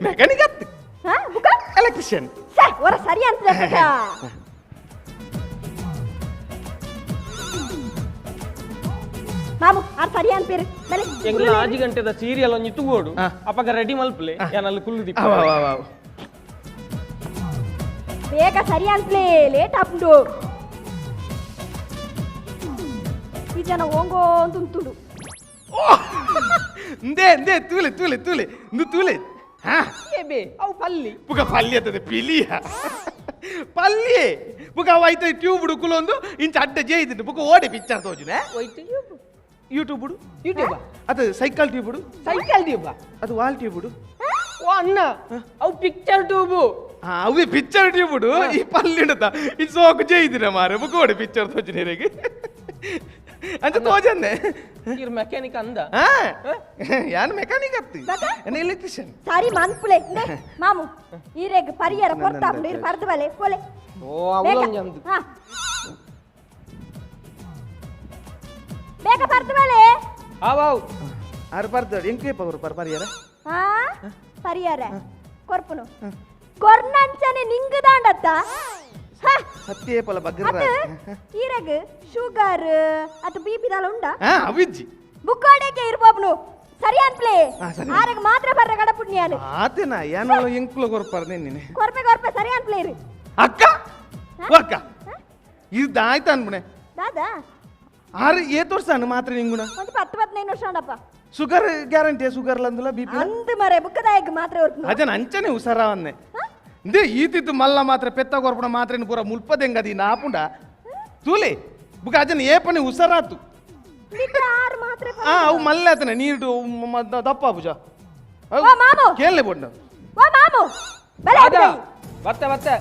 ಮೆಕ್ಯಾನಿಕ್ ಅತ್ತು ಹಾ ಬುಕ ಎಲೆಕ್ಟ್ರಿಷಿಯನ್ ಸರ್ ಒರ ಸರಿ ಅಂತ ಮಾಮು ಆರ್ ಸರಿ ಅನ್ಪೇರು ಬಲೆ ಎಂಗ್ಲ ಆಜಿ ಗಂಟೆದ ಸೀರಿಯಲ್ ಒಂಜಿ ತೂಗೋಡು ಅಪಗ ರೆಡಿ ಮಲ್ಪಲೆ ಯಾನಲ್ಲಿ ಕುಲ್ಲು ದಿಪ್ಪ ಬೇಗ ಸರಿ ಅನ್ಪ್ಲೆ ಲೇಟ್ ಆಪುಂಡು ಈ ಜನ ಓಂಗೋ ಅಂತ ಉಂಟುಂಡು ಇಂದೇ ಇಂದೇ ತೂಲೆ ತೂಲೆ ತೂಲೆ ಇಂದು ತೂಲೆ ಹಾ ಬೇ ಅವು ಪಲ್ಲಿ ಪುಗ ಪಲ್ಲಿ ಅತ್ತದೆ ಪಿಲಿಯ ಪಲ್ಲಿ ಬುಕ ಅವ ಐತೆ ಟ್ಯೂಬ್ ಕುಲೊಂದು ಇಂಚ ಅಡ್ಡ ಜೇಯ್ದು ಬುಕ ಓಡೆ ಪಿಕ್ಚರ್ ತೋಜುನೆ ಹೋಯ್ತು ಯೂಟ್ಯೂಬ್ ಯೂಟ್ಯೂಬ್ ಅದು ಸೈಕಲ್ ಟ್ಯೂಬ್ ಸೈಕಲ್ ಟ್ಯೂಬ್ ಅದು ವಾಲ್ ಟ್ಯೂಬ್ ಓ ಅಣ್ಣ ಅವು ಪಿಕ್ಚರ್ ಟ್ಯೂಬ್ ಅವು ಪಿಕ್ಚರ್ ಟ್ಯೂಬ್ ಈ ಪಲ್ಲಿ ಉಂಡತ ಇದು ಸೋಕು ಜೇಯ್ದಿನ ಮಾರೆ ಬುಕ ಓಡೆ ಪಿಕ್ಚರ್ ತೋಜುನೆ. ಅಂಚ ತೋಜಂದೆ ಇರ್ ಮೆಕ್ಯಾನಿಕ್ ಅಂದ ಯಾನ್ ಮೆಕ್ಯಾನಿಕ್ ಅತ್ತಿ ಎನ್ನ ಎಲೆಕ್ಟ್ರಿಷಿಯನ್ ಸಾರಿ ಮನ್ಪುಲೆ ಮಾಮು ಈರೆಗ್ ಪರಿಯರ ಕೊರ್ತಾಪುಂಡು ಇರ್ ಪರ್ದು ಬಲೆ ಪೋಲೆ ಓ ಅವಲೊಂಜಿ ಹಾ ಬೇಗ ಪರ್ದು ಬಲೆ ಆವ್ ಆವ್ ಆರು ಪರ್ದು ಎಂಕೆ ಪವರು ಪರ್ ಪರಿಯರ ಹಾ ಪರಿಯರ ಕೊರ್ಪುನು ಕೊರ್ನಂಚನೆ ನಿಂಗು ದಾಂಡತ್ತ ಸತ್ಯೇ ಪಲ ಬಗ್ರ ಈರೆಗ್ ಶುಗರ್ ಅದು ಬಿಪಿ ದಾಲ ಉಂಡಾ ಹಾ ಅವಿಜ್ಜಿ ಬುಕ್ಕಾಡೆಗೆ ಇರ್ಬೋಬ್ನು ಸರಿ ಅನ್ಪ್ಲೆ ಆರೆಗ್ ಮಾತ್ರ ಬರ್ರ ಕಡಪುಣ್ಯಾನು ಆತೇನಾ ಏನೋ ಎಂಕ್ಲ ಕೊರ್ಪರ್ ನಿನ್ನೆ ಕೊರ್ಪೆ ಕೊರ್ಪೆ ಸರಿ ಅನ್ಪ್ಲೆ ಇರು ಅಕ್ಕ ಅಕ್ಕ ಇದು ಆಯ್ತಾ ಅನ್ಬುಣೆ ದಾದಾ ಆರು ಏತ್ ವರ್ಷ ಅನ್ನು ಮಾತ್ರ ನಿಂಗುಣ ಒಂದು 10 15 ವರ್ಷ ಉಂಡಪ್ಪ ಶುಗರ್ ಗ್ಯಾರಂಟಿ ಶುಗರ್ ಲಂದುಲ ಬಿಪಿ ಅಂದು ಮರೆ ಬುಕ್ಕದಾಯಕ್ ಮಾತ್ರ ಹೊರ್ಪುನು ಅಜನ ಅಂಚನೆ ಹುಷಾರವನ್ನೆ ಇಂದೇ ಈತಿತ್ತು ಮಲ್ಲ ಮಾತ್ರ ಪೆತ್ತ ಕೊರ್ಪುಣ ಮಾತ್ರ ಪೂರ ಮುಲ್ಪದೆಂಗದಿ ನಾಪುಂಡ ತೂಲೆ ಬುಕ್ಕ ಅಜನ ಏಪನೆ ಹುಷಾರಾತು ಅವು ಮಲ್ಲ ಆತನೆ ನೀರು ದಪ್ಪ ಪೂಜ ಕೇಳಲೆ ಬೊಂಡ ಓ ಮಾಮು ಬಲೆ ಬತ್ತೆ ಬತ್ತೆ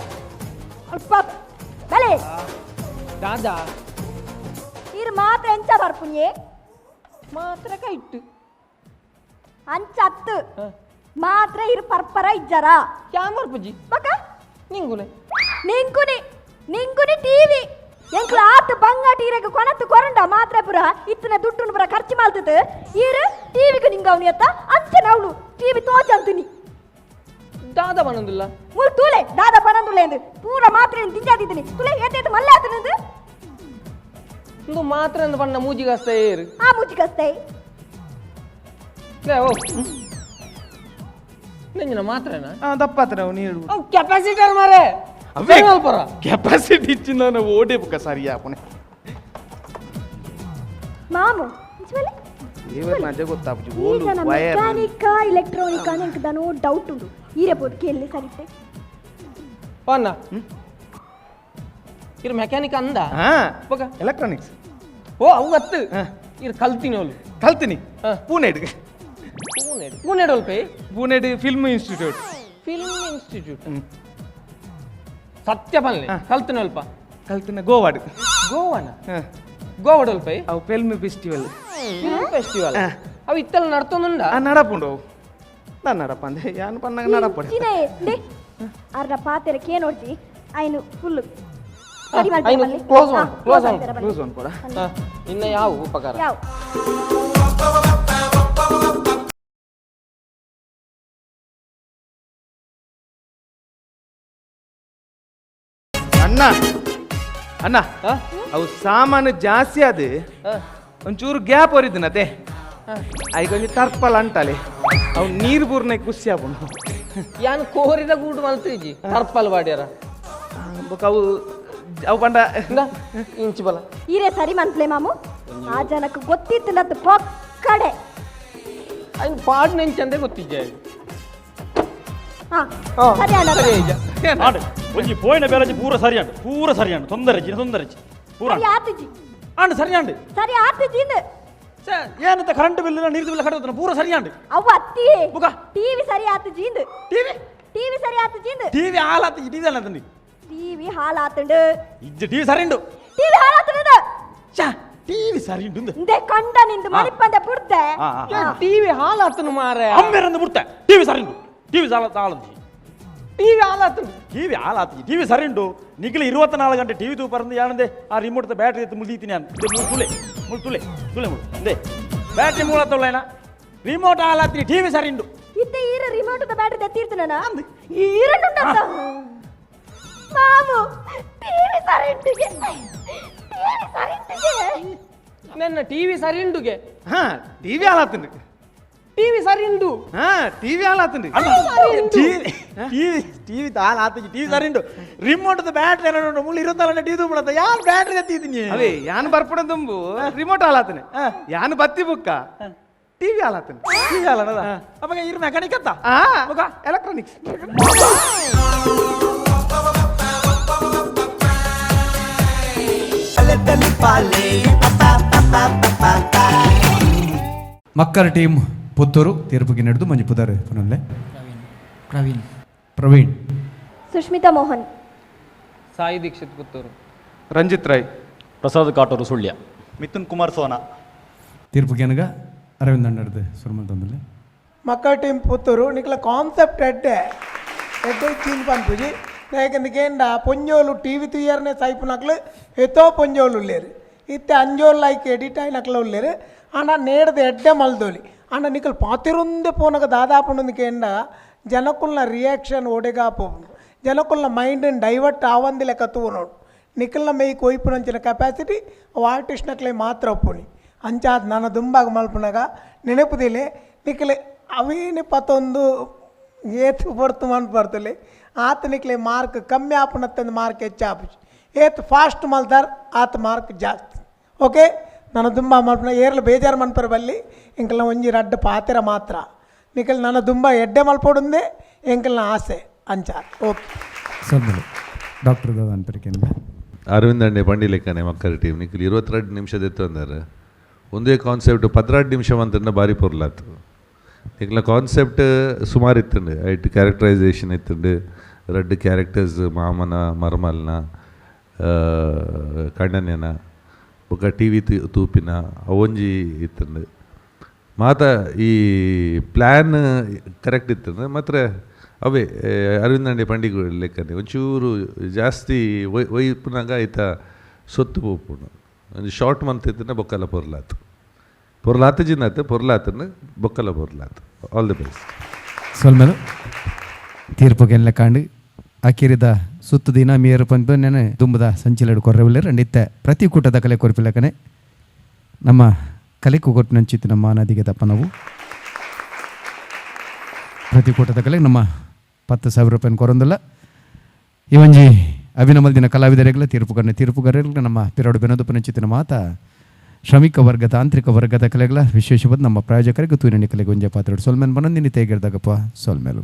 ಅಲ್ಪ ಬಲೆ ದಾದಾ ಇರ್ ಮಾತ್ರ ಎಂಚ ಬರ್ಪುನಿಯೇ ಮಾತ್ರ ಕೈಟ್ಟು ಅಂಚತ್ತು ಮಾತ್ರ ಇರ್ ಪರ್ಪರ ಇಜ್ಜರ ಯಾನ್ ಬರ್ಪುಜಿ ಬಕ ನಿಂಗುನೆ ನಿಂಗುನಿ ನಿಂಗುನಿ ಟಿವಿ ಎಂಕ್ಲ ಆತ ಬಂಗಾಟಿ ಇರಗ ಕೊನತ್ತು ಕೊರಂಡ ಮಾತ್ರ ಪುರ ಇತ್ತನ ದುಡ್ಡುನು ಪುರ ಖರ್ಚು ಮಾಡ್ತದೆ ಇರು ಟಿವಿಗೆ ನಿಂಗವನಿ ಅತ್ತ ಅಂಚನ ಅವಳು ಟಿವಿ ತೋಚಂತೀನಿ ದಾದಾ ಬನ್ನೊಂದಿಲ್ಲ ಮುಲ್ ತೂಲೆ ದಾದಾ ಬನ್ನೊಂದಿಲ್ಲ ಎಂದು ಪೂರ ಮಾತ್ರ ದಿಂಜಾದಿದ್ದೀನಿ ತುಲೆ ಏತೇತು ಮಲ್ಲ ಆತನದು ಇಂದು ಮಾತ್ರ ಅಂದ ಬಣ್ಣ ಮೂಜಿಗಸ್ತೆ ಏರು ಆ ಮೂಜಿಗಸ್ತೆ ಲೇ ಓ ನೆಂಜಿನ ಮಾತ್ರನಾ ದಪ್ಪಾತನ ನೀರು ಅವು ಕೆಪಾಸಿಟರ್ ಮಾರೆ ಅವೇ ಕೆಪಾಸಿಟಿ ಇಚ್ಚಿನ ಓಡಿ ಬುಕ್ಕ ಸರಿ ಆಪುಣೆ ಮಾಮು ನಿಜವಲ್ಲ ಏವರ್ ನಜ ಗೊತ್ತಾಪುಜಿ ಓಲು ವೈರ್ ಮೆಕ್ಯಾನಿಕಾ ಎಲೆಕ್ಟ್ರಾನಿಕಾ ನಂಗೆ ದನೋ ಡೌಟ್ ಉಂಟು ಈರೆ ಬೋದು ಕೇಳಿ ಸರಿತೆ ಪನ್ನ ಇರ್ ಮೆಕ್ಯಾನಿಕ್ ಅಂದ ಹಾ ಬಕ ಎಲೆಕ್ಟ್ರಾನಿಕ್ಸ್ ಓ ಅವು ಗೊತ್ತು ಇರ್ ಕಲ್ತೀನಿ ಅವಳು ಕಲ್ತೀನಿ ಪುಣೆ ಪುಣೆ ಪುಣೆ ಡೋಲ್ಪೆ Pune film institute film institute ಸತ್ಯ ಪನ್ಲೆ ಕಲ್ತಿನ ಅಲ್ಪ ಕಲ್ತಿನ ಗೋವಾಡ್ ಗೋವಾನ ಗೋವಾಡ್ ಅಲ್ಪ ಅವು ಫಿಲ್ಮ್ ಫೆಸ್ಟಿವಲ್ ಫಿಲ್ಮ್ ಫೆಸ್ಟಿವಲ್ ಅವು ಇತ್ತಲ್ಲ ನಡ್ತೊಂದುಂಡ ನಡಪುಂಡು ಅವು ನಾನು ನಡಪ ಅಂದೆ ಯಾನು ಪನ್ನಾಗ ನಡಪಡೆ ಅರ್ಧ ಪಾತೆರ ಕೇನೋಡ್ಜಿ ಐನು ಫುಲ್ ಸರಿ ಐನು close one close one close one ಕೊಡ ಇನ್ನ ಯಾವ ಉಪಕಾರ ಯಾವ ಅಣ್ಣ ಅಣ್ಣ ಅವು ಸಾಮಾನು ಜಾಸ್ತಿ ಅದು ಒಂಚೂರು ಗ್ಯಾಪ್ ಹೊರಿದ್ನತೆ ಐಕೊಂಜಿ ಟರ್ಪಲ್ ಅಂಟಾಲೆ ಅವು ನೀರು ಬೂರ್ನೆ ಖುಷಿ ಆಪುಂಡು ಯಾನ್ ಕೋರಿದ ಗೂಡು ಮಲ್ತಿಜಿ ಟರ್ಪಲ್ ಬಾಡ್ಯಾರ ಬೊಕ ಅವು ಅವು ಪಂಡ ಇಂಚು ಬಲ ಈರೆ ಸರಿ ಮನ್ಪ್ಲೆ ಮಾಮು ಆ ಜನಕ್ಕೆ ಗೊತ್ತಿತ್ತಿಲ್ಲದ್ದು ಪೊಕ್ಕಡೆ ಐನ್ ಪಾಡ್ ನೆಂಚಂದೆ ಗೊತ್ತಿಜ್ಜೆ ಸರಿ ಅಣ್ಣ ಆಡು ಒಂಜಿ ಪೋಯಿನ ಬೇಲಜಿ ಪೂರ ಸರಿ ಅಂಡು ಪೂರ ಸರಿ ಅಂಡು ತೊಂದರೆ ಜಿ ತೊಂದರೆ ಜಿ ಪೂರ ಸರಿ ಆತುಜಿ ಅಂಡು ಸರಿ ಅಂಡು ಸರಿ ಆತುಜಿ ಇಂದು ಏನಂತ ಕರೆಂಟ್ ಬಿಲ್ ನೀರು ಬಿಲ್ ಕಟ್ಟುತ್ತ ಪೂರ ಸರಿ ಅಂಡು ಅವು ಅತ್ತಿ ಟಿವಿ ಸರಿ ಆತುಜಿ ಇಂದು ಟಿವಿ ಟಿವಿ ಸರಿ ಆತುಜಿ ಇಂದು ಟಿವಿ ಹಾಲಾತು ಟಿವಿ ಅಲ್ಲ ತಂದಿ ಟಿವಿ ಹಾಲಾತುಂಡು ಇಜ್ಜ ಟಿವಿ ಸರಿ ಉಂಡು ಟಿವಿ ಹಾಲಾತುಂಡು ಛಾ ಟಿವಿ ಸರಿ ಉಂಡು ಇಂದೆ ಕಂಡ ನಿಂದು ಮಣಿಪಂದೆ ಬುಡ್ದೆ ಟಿವಿ ಹಾಲಾತನು ಮಾರೆ ಅಮ್ಮೆರಂದು ಬುಡ್ತೆ ಟಿವಿ ಸರಿ ಉಂಡು ಟಿವಿ ಸಾಲ ಹಾಲಂದು ಟಿವಿ ಹಾಲಾತುಂಡು ಟಿವಿ ಹಾಲಾತಿ ಟಿವಿ ಸರಿ ಉಂಡು ನಿಖಿಲ್ 24 ಗಂಟೆ ಟಿವಿ ತೂಪರಂದು ಯಾನಂದೆ ಆ ರಿಮೋಟ್ ಬ್ಯಾಟ್ರಿ ಎತ್ತು ಮುಲ್ದೀತೀನಿ ನಾನು ತುಲೆ ಮುಲ್ ತುಲೆ ತುಲೆ ಮುಳು ಇಂದೆ ಬ್ಯಾಟ್ರಿ ಮೂಲ ತೊಳ್ಳೇನ ರಿಮೋಟ್ ಹಾಲಾತಿ ಟಿವಿ ಸರಿ ಉಂಡು ಇತ್ತೆ ಈರ ರಿಮೋಟ್ ಬ್ಯಾಟ್ರಿ ದತ್ತೀರ್ತನ ಈರನುಂಡತ್ತ ಮಾಮು ಟಿವಿ ಸರಿ ಉಂಟುಗೆ ಟಿವಿ ಸರಿ ಉಂಟುಗೆ ನನ್ನ ಟಿವಿ ಸರಿ ಉಂಡುಗೆ ಹಾ ಟಿವಿ ಹಾಲಾತುಂಡು ಟಿವಿ ಸರಿ ಉಂಡು ಹಾ ಟಿವಿ ಹಾಲಾತುಂಡು ಟಿವಿ ಟಿವಿ ಹಾಲಾತಿ ಟಿವಿ ಸರಿ ಉಂಡು ರಿಮೋಟ್ ಬ್ಯಾಟ್ರಿ ಏನ ಮುಳ್ಳು ಇರುತ್ತಲ್ಲ ಟಿವಿ ತುಂಬಿಡತ್ತ ಯಾರು ಬ್ಯಾಟ್ರಿ ಎತ್ತಿದ್ದೀನಿ ಅವೇ ಯಾನು ಬರ್ಪಡ ತುಂಬು ರಿಮೋಟ್ ಹಾಲಾತನೆ ಯಾನು ಬತ್ತಿ ಬುಕ್ಕ ಟಿವಿ ಹಾಲಾತನೆ ಟಿವಿ ಹಾಲನದ ಅವಾಗ ಇರ್ ಮೆಕ್ಯಾನಿಕ್ ಅಂತ ಎಲೆಕ್ಟ್ರಾನಿಕ್ಸ್ ಮಕ್ಕಳ ಟೀಮ್ ಪುತ್ತೂರು ತೀರ್ಪುಗೆ ನಡೆದು ಮಂಜು ಪುದಾರೆ ಪುನಲ್ಲೆ ಪ್ರವೀಣ್ ಪ್ರವೀಣ್ ಸುಷ್ಮಿತಾ ಮೋಹನ್ ಸಾಯಿ ದೀಕ್ಷಿತ್ ಪುತ್ತೂರು ರಂಜಿತ್ ರಾಯ್ ಪ್ರಸಾದ್ ಕಾಟೂರು ಸುಳ್ಯ ಮಿಥುನ್ ಕುಮಾರ್ ಸೋನಾ. ತೀರ್ಪು ಕೇನಗ ಅರವಿಂದ್ ಅಣ್ಣರ್ದು ಸುರುಮಲ್ ತಂದಲೆ. ಮಕ್ಕಳ ಟೀಮ್ ಪುತ್ತೂರು ನಿಕ್ಲ ಕಾನ್ಸೆಪ್ಟ್ ಎಡ್ಡೆ ಎಡ್ಡೆ ಚೀನ್ ಪನ್ಪುಜಿ ಯಾಕಂದ್ರೆ ಪೊಂಜೋಲು ಟಿ ವಿ ತುಯ್ಯರ್ನೆ ಸೈಪುನಕ್ಲು ಎತ್ತೋ ಪೊಂಜೋಲು ಉಲ್ಲೇರು ಇತ್ತೆ ಅಂಜೋಲು ಲೈಕ್ ಎಡಿಟ್ ಆಯ್ನಕ್ಲ ಉಲ್ಲೇರು ಆಂಡ ನೇಡ್ದು ಎಡ್ಡೆ ಮಲ್ದೋಲಿ ಆಂಡ ನಿಕಲ್ ಪಾತಿರುಂದೆ ಪೋನಗ ದಾದಾಪುಂಡು ಕೇಂಡ ಜನಕುಲ್ನ ರಿಯಾಕ್ಷನ್ ಒಡೆಗಾ ಪೋಪುಂಡು ಜನಕುಲ್ನ మైండ్ ಡೈವರ್ಟ್ ಆವಂದಿ ಲೆಕ್ಕ ತೂನೋಡು ನಿಕಲ್ನ ಮೈ ಕೊಯ್ಪುನಂಚಿನ ಕೆಪಾಸಿಟಿ ಅವು ಆರ್ಟಿಸ್ಟ್ನಕ್ಲೆ ಮಾತ್ರ ಒಪ್ಪುನಿ ಅಂಚಾದ್ ನನ್ನ ದುಂಬಾಗ ಮಲ್ಪುನಗ ನೆನಪುದಿಲೆ ನಿಕಲೆ ಅವೇನೆ ಪತ್ತೊಂದು ಏತ್ ಪೊರ್ತು ಮನ್ಪರ್ತಲೆ ಆತ ನಿಕ್ಲೆ ಮಾರ್ಕ್ ಕಮ್ಮಿ ಆಪುನತ್ತಂದು ಮಾರ್ಕ್ ಹೆಚ್ಚಾಪುಜಿ ಏತ್ ಫಾಸ್ಟ್ ಮಲ್ತಾರ್ ಆತ ಮಾರ್ಕ್ ಜಾಸ್ತಿ. ಓಕೆ ನನ್ನ ದುಂಬ ಮಲ್ಪುನ ಏರ್ಲು ಬೇಜಾರು ಮನ್ಪರ ಬಲ್ಲಿ ಎಂಕಲ್ನ ಒಂಜಿ ರಡ್ಡ್ ಪಾತೆರ ಮಾತ್ರ ನಿಕಲ್ ನನ್ನ ದುಂಬ ಎಡ್ಡೆ ಮಲ್ಪೊಡುಂದೆ ಎಂಕಲ್ನ ಆಸೆ ಅಂಚಾರ್. ಓಕೆ ಸದ್ಮಲು ಡಾಕ್ಟರ್ ದಾದ ಅನ್ಪರಿಕೆಂದ ಅರವಿಂದ್ ಅಣ್ಣೆ ಪಂಡಿ ಲೆಕ್ಕನೆ ಮಕ್ಕಳ ಟೀಮ್ ನಿಖಿಲ್ 22 ನಿಮಿಷದ ಎತ್ತು ಅಂದಾರೆ ಒಂದೇ ಕಾನ್ಸೆಪ್ಟ್ 12 ನಿಮಿಷ ಅಂತಂದ ಭಾರಿ ಪೊರ್ಲಾತು. ನಿಕ್ಲ ಕಾನ್ಸೆಪ್ಟ್ ಸುಮಾರು ಇತ್ತಂಡು ಐಟ್ ಕ್ಯಾರೆಕ್ಟರೈಸೇಷನ್ ಇತ್ತಂಡು ರಡ್ಡು ಕ್ಯಾರೆಕ್ಟರ್ಸ್ ಮಾಮನ ಮರ್ಮಲ್ನ ಕಣ್ಣನೇನ ಬೊಕ್ಕ ಟಿ ವಿ ತೂಪಿನ ಅವೊಂಜಿ ಇತ್ತಂಡು ಮಾತ ಈ ಪ್ಲ್ಯಾನ್ ಕರೆಕ್ಟ್ ಇತ್ತಂಡು ಮಾತ್ರ ಅವೇ ಅರವಿಂದ್ ಅಂಡೆ ಪಂಡಿಗೆ ಲೆಕ್ಕನೆ ಒಂಚೂರು ಜಾಸ್ತಿ ಒಯ್ಪುನಾಗ ಐತ ಸೊತ್ತು ಪೋಪುಂಡು ಒಂಜಿ ಶಾರ್ಟ್ ಮಂತ್ ಇತ್ತಂಡ ಬೊಕ್ಕಲ ಪೊರ್ಲಾತು ಪೊರ್ಲಾತು ಜಿನ್ನಾತು ಪೊರ್ಲಾತನ್ನು ಬೊಕ್ಕಲ ಪೊರ್ಲಾತು. All the best. ಸೊಲ್ಮೆಲು ತೀರ್ಪು ಗೆಲ್ಲ ಕಾಂಡು ಅಕಿರಿದ ಸುತ್ತು ದಿನ ಮೇರು ಪಂಪ ನೆನೆ ದುಂಬದ ಸಂಚಿಲಡು ಕೊರ್ರೆವುಲ್ಲೇರು ಅಂಡಿತ್ತೆ ಪ್ರತಿ ಕೂಟದ ಕಲೆ ಕೊರ್ಪಿಲಕನೆ ನಮ್ಮ ಕಲೆ ಕೊಟ್ಟಿನಂಚಿತ್ತು ನಮ್ಮ ನದಿಗೆ ತಪ್ಪ ನಾವು ಪ್ರತಿ ಕೂಟದ ಕಲೆ ನಮ್ಮ 10,000 ರೂಪಾಯಿನ ಕೊರೊಂದಿಲ್ಲ. ಈ ಒಂಜಿ ಅಭಿನಮಲ್ ದಿನ ಕಲಾವಿದರಿಗಲ ತೀರ್ಪುಗರ್ನೆ ತೀರ್ಪುಗಾರರಿಗಲ ನಮ್ಮ ಪಿರಾಡು ಬೆನೋದಪ್ಪನಂಚಿತ್ತಿನ ಮಾತ ಶ್ರಮಿಕ ವರ್ಗ ತಾಂತ್ರಿಕ ವರ್ಗದ ಕಲೆಗಳ ವಿಶೇಷವಾದ ನಮ್ಮ ಪ್ರಾಯೋಜಕರಿಗೆ ತೂರಿನ ಕಲೆಗೆ ಒಂಜೆ ಪಾತ್ರ ಸೊಲ್ಮೆನ್ ಬನಂದಿನಿ ತೇಗಿರ್ದಾಗಪ್ಪ ಸೊಲ್ಮೇಲು.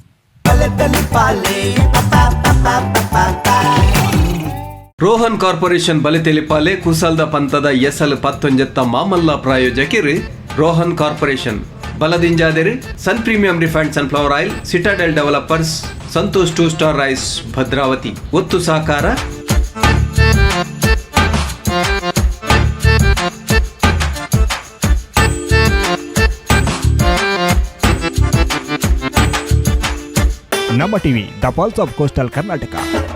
ರೋಹನ್ ಕಾರ್ಪೊರೇಷನ್ ಬಲಿತೆಲಿಪಾಲೆ ಕುಸಲ್ದ ಪಂತದ ಎಸಲ್ ಪತ್ತೊಂಜೆತ್ತ ಮಾಮಲ್ಲ ಪ್ರಾಯೋಜಕಿರು ರೋಹನ್ ಕಾರ್ಪೊರೇಷನ್ ಬಲದಿಂಜಾದಿರು Sun premium refined sunflower oil, Citadel developers, Santosh two star rice, Bhadravati. ಒತ್ತು ಸಹಕಾರ Namma TV, the pulse of coastal Karnataka.